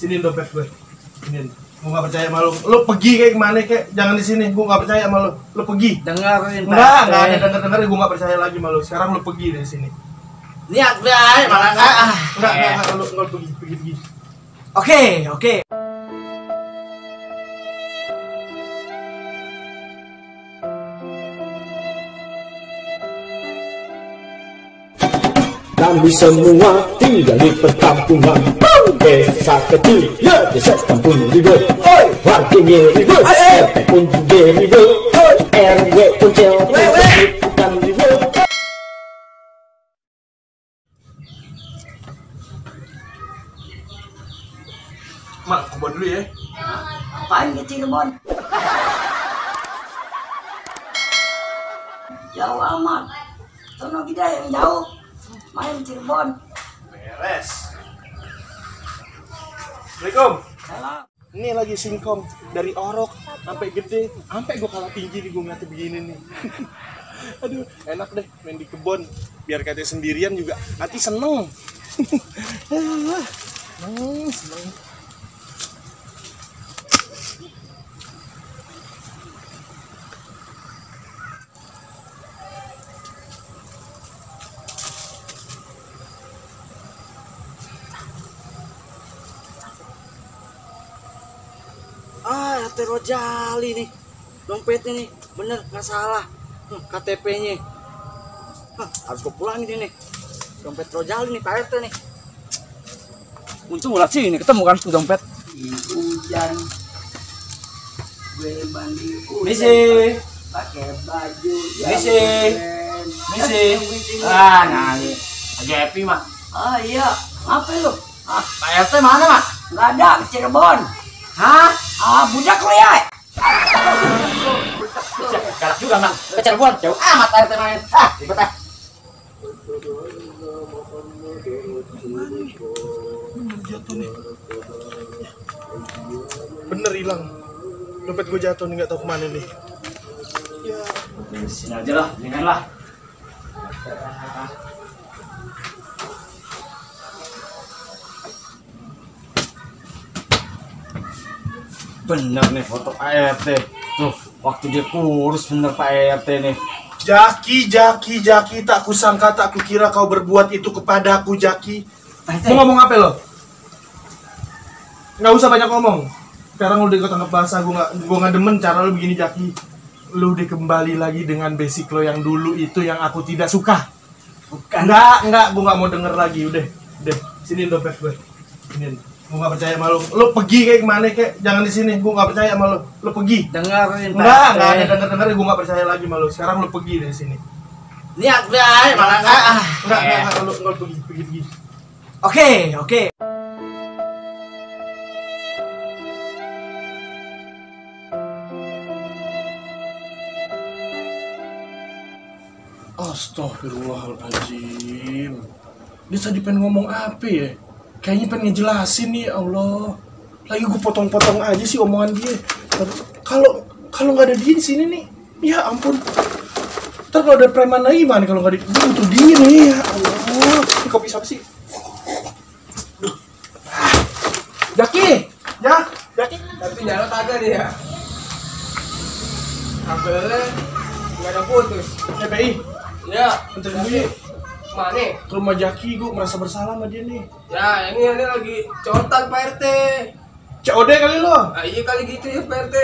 Sini dompet gue. Sini. Gue nggak percaya sama lu. Lu pergi kayak kemana kayak? Jangan di sini. Gue nggak percaya sama lu. Lu pergi. Dengerin. Enggak ada denger. Gue nggak percaya lagi sama lu. Sekarang lu pergi dari sini. Niat baik malah Enggak. Lu pergi. Oke. Kami semua tinggal di perkampungan, desa kecil, ya desa kampung ribut. Warganya ribut, RT pun juga ribut, RW pun bukan ribut. Mak, kebon dulu ya. Apaan ke Cirebon? Jauh amat. Sono kita yang jauh. Main Cirebon. Beres. Assalamualaikum. Salam. Ini lagi singkong dari orok sampai gede, sampai gue kalah tinggi nih gue ngeliat begini nih. Aduh, enak deh main di kebun. Biar katanya sendirian juga nanti seneng. Seneng. RT Rojali nih, dompetnya nih, bener nggak salah, KTP-nya, harus gue pulangin nih, dompet Rojali nih Pak RT nih. Untung ulah sini ketemu kan tuh dompet. Hujan, gue mandi hujan, pakai baju, misi, nani, lagi happy mak. Iya, ngapain lu? Pak RT mana mak? Nggak ada, Cirebon. Hah? Budak lu ya? Galak juga mak, ke Cirebon, jauh amat RT main. Ribet ah. Jatuh nih. Bener hilang. Dompet gue jatuh nih, nggak tahu kemana nih. Ya. Sini aja lah, mendingan lah. Bener nih foto Pak RT. Tuh, waktu dia kurus bener Pak RT nih. Jaki, tak kusangka, tak kukira kau berbuat itu kepadaku, Jaki. Mau ngomong apa lo? Nggak usah banyak ngomong. Sekarang lu udah ikut anggap bahasa, gue nggak demen cara lu begini, Jaki. Lu udah kembali lagi dengan basic lo yang dulu itu yang aku tidak suka. Bukan. Enggak, gue nggak mau denger lagi, udah. Sini dompet gue. Sini. Gue nggak percaya sama lu. Lu pergi kayak kemana kayak? Jangan di sini. Gue nggak percaya sama lu. Lu pergi. Dengerin. Enggak ada denger. Gue nggak percaya lagi sama lu. Sekarang lu pergi dari sini. Niat baik malah Enggak, lu pergi. Oke. Astagfirullahaladzim. Dia tadi pengen ngomong apa ya? Kayaknya pengen ngejelasin nih, ya Allah. Lagi gue potong-potong aja sih omongan dia. Kalau nggak ada dia di sini nih, ya ampun. Ntar kalau ada preman lagi gimana kalau nggak ada? Gue butuh dia nih, ya Allah. Ini kopi siapa sih? Jaki. Tapi nyala kagak dia. Kabelnya nggak ada putus. CPI. Ya, Bentar dulu ya. mana? Ke rumah Jaki, gue merasa bersalah sama dia nih. Ya, ini lagi cotan Pak RT. COD kali lo. Iya kali gitu ya Pak RT.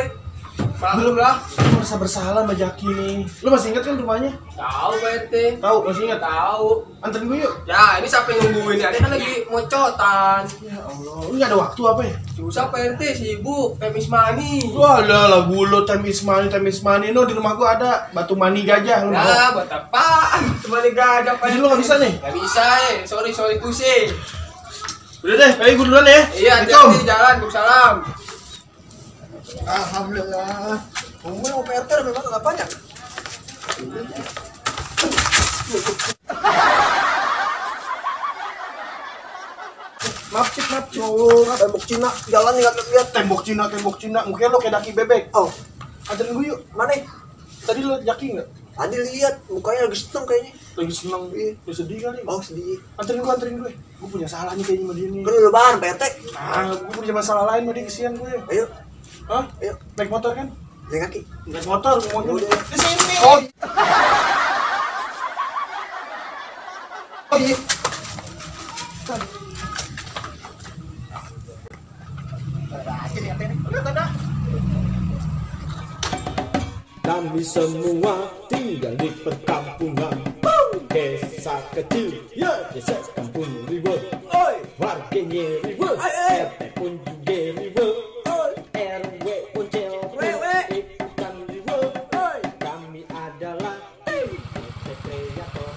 Belum lah. Gue merasa bersalah sama Jaki nih. Lu masih ingat kan rumahnya? Tahu Pak RT. Tahu, masih ingat? Tahu. Anterin gue yuk. Ya, ini siapa yang nungguin ya? Ini kan lagi mau cotan. Ya Allah, lu nggak ada waktu apa ya? Susah Pak RT, sibuk. Pemis money. Wah, lagu lo time is money. No, di rumah gua ada batu mani gajah. Lu mau? Ya, buat apaan? Cuma gak ada Pak Jadi RT. lu nggak bisa nih? Gak bisa sorry pusing. Udah deh, kayak gue duluan ya. Iya, hati-hati di jalan. Waalaikumsalam. Alhamdulillah. Ngomong mau Pak RT memang nggak banyak. Maaf cik. Tembok Cina, jalan nggak lihat. Tembok Cina. Mungkin lo kayak daki bebek. Oh, Anterin gue yuk. mana? Tadi lo Jaki nggak? Tadi lihat mukanya lagi seneng kayaknya. Lagi seneng, lagi sedih kali. Oh sedih. Anterin gue. Gue punya salah nih kayaknya sama dia nih. Kan udah lebaran Pak RT. Gue punya masalah lain sama dia, kesian gue. Ayo. Hah? Ayo. Naik motor kan? Jalan kaki. Naik motor, semuanya. Udah. Di sini. Oh. Oh iya. Kami semua tinggal di perkampungan. Desa kecil, ya desa kampung ribut. Oi, warganya ribut. RT pun juga ribut. RW pun ikutan ribut. Kami adalah tim kreator.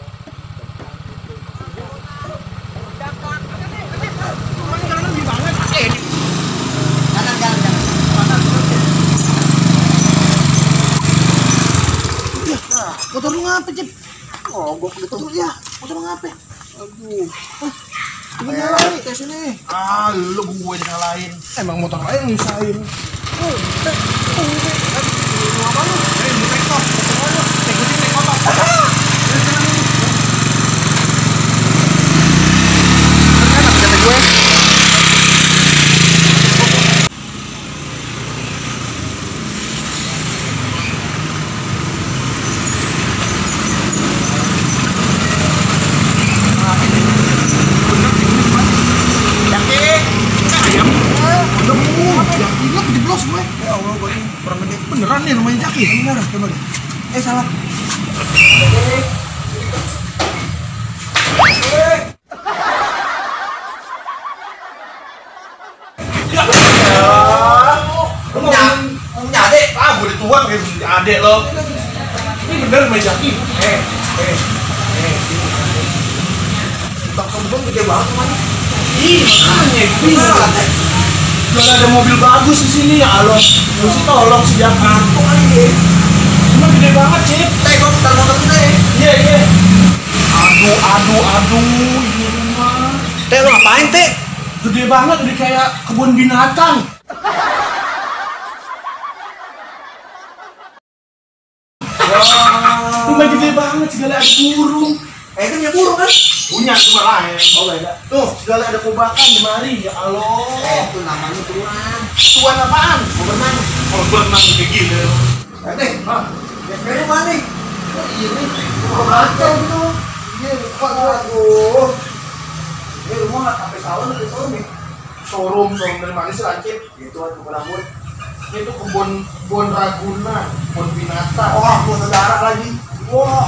Motor lu ngapa, Cip? Oh, gua gitu. Ya, motor lu ngapa? Aduh. Ini nyalain. Ke sini. Lu gue nyalain. Emang motor lain yang nyusahin. Ya Allah, gue ini kurang gede. Beneran nih namanya Jaki. Bener, coba deh. Salah. Punya adek. Gue udah tua kayak adek lo. Ini bener namanya Jaki. Bang gede banget kemana? Ih, makanya bisa. Gak ada mobil bagus di sini ya Allah. Lu sih tolong si Jaki. Kok aja? Cuma gede banget sih. Gua putar motor gede. Iya. Aduh, ini rumah. Teh lu ngapain teh? Gede banget, udah kayak kebun binatang. Wah, rumah gede banget, segala ada burung. Itu punya burung kan? Punya cuma lain. Oh beda. Tuh, segala ada kobakan di mari, ya Allah. Itu namanya turunan. Tuan apaan? Mau berenang. Oh, berenang kayak gini. Teh, biasanya mana nih? Oh iya nih. Mau kacau gitu. Iya, lupa gua. Aduh. Ini rumah nggak sampai sawah dari showroom nih. Showroom dari mana sih Lancip? Itu kan kebun rambut. Itu kebun Ragunan, kebun binatang. Wah, gua saudara lagi. Wah.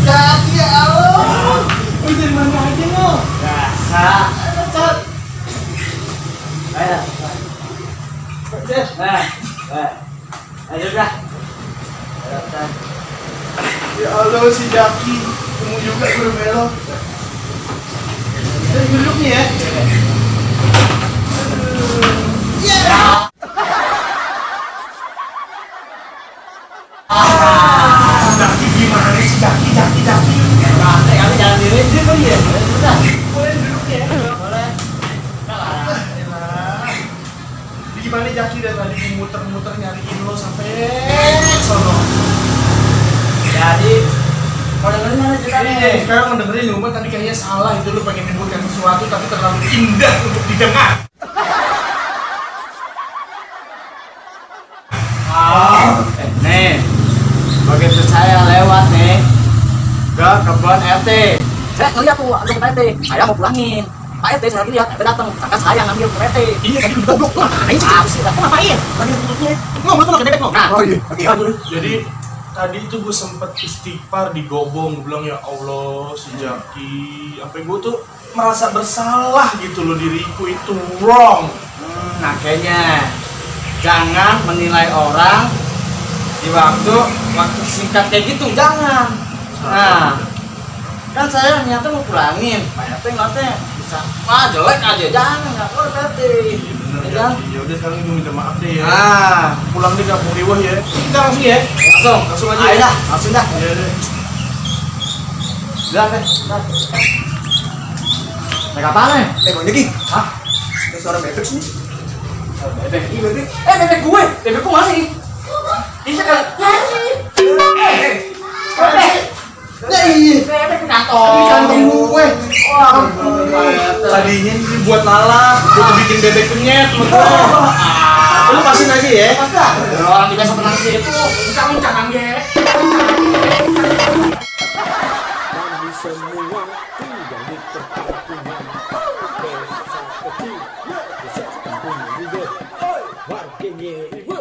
Jaki ya Allah. Lu dari mana aja lo? Biasa. Ayo. Ayo dah. Ya Allah si Jaki, kamu juga berbelok. Kita duduk nih ya. Jaki gimana sih Jaki? Rantai kali jalan diri dia kali ya. Udah. Boleh duduk ya? Boleh. Gimana Jaki dari tadi muter-muter nyariin lo sampai sono. Jadi mau dengerin mana ceritanya? Sekarang mendengerin rumah tadi kayaknya salah, itu lo pengen menyebutkan sesuatu tapi terlalu indah untuk didengar. Nih, begitu saya lewat nih ke kebun RT. Saya ngeliat tuh, ada RT. Saya mau pulangin. Pak RT saya lagi lihat, RT datang. Kakak saya ngambil ke RT. Iya tadi udah goblok lah. Ngapain sih? Apa sih? Kamu ngapain? Lagi duduknya. Ngomong tuh kedek lo. Nah, Oh iya. Oke. Jadi tadi itu gue sempet istighfar di Gobong, gue bilang ya Allah si Jaki, sampai gue tuh merasa bersalah gitu loh, diriku itu wrong. Nah, kayaknya jangan menilai orang di waktu singkat kayak gitu, jangan. Nah, kan saya niatnya mau pulangin, Pak RT ngeliatnya bisa, wah jelek aja, jangan, nggak boleh Pak RT. Bener Ya, ya udah sekarang gue minta maaf deh ya. nah, Pulang deh kampung Riwah ya. Kita langsung ya. langsung aja aja ya. dah, langsung dah. Iya deh. Bilang deh, naik apaan nih? Tengok lagi. Hah? Ada suara bebek sini. Bebek? Iya bebek. Bebek gue mana nih? Bisa kan? Bebek di Kantong gue. Tadinya ini buat lala, buat bikin bebek penyet, lu pasin aja ya. orang biasa tenang sih itu. Uncang-uncangan ge. Kami semua tinggal di perkampungan. Desa kecil, desa kampung riwe. Warganya riwe.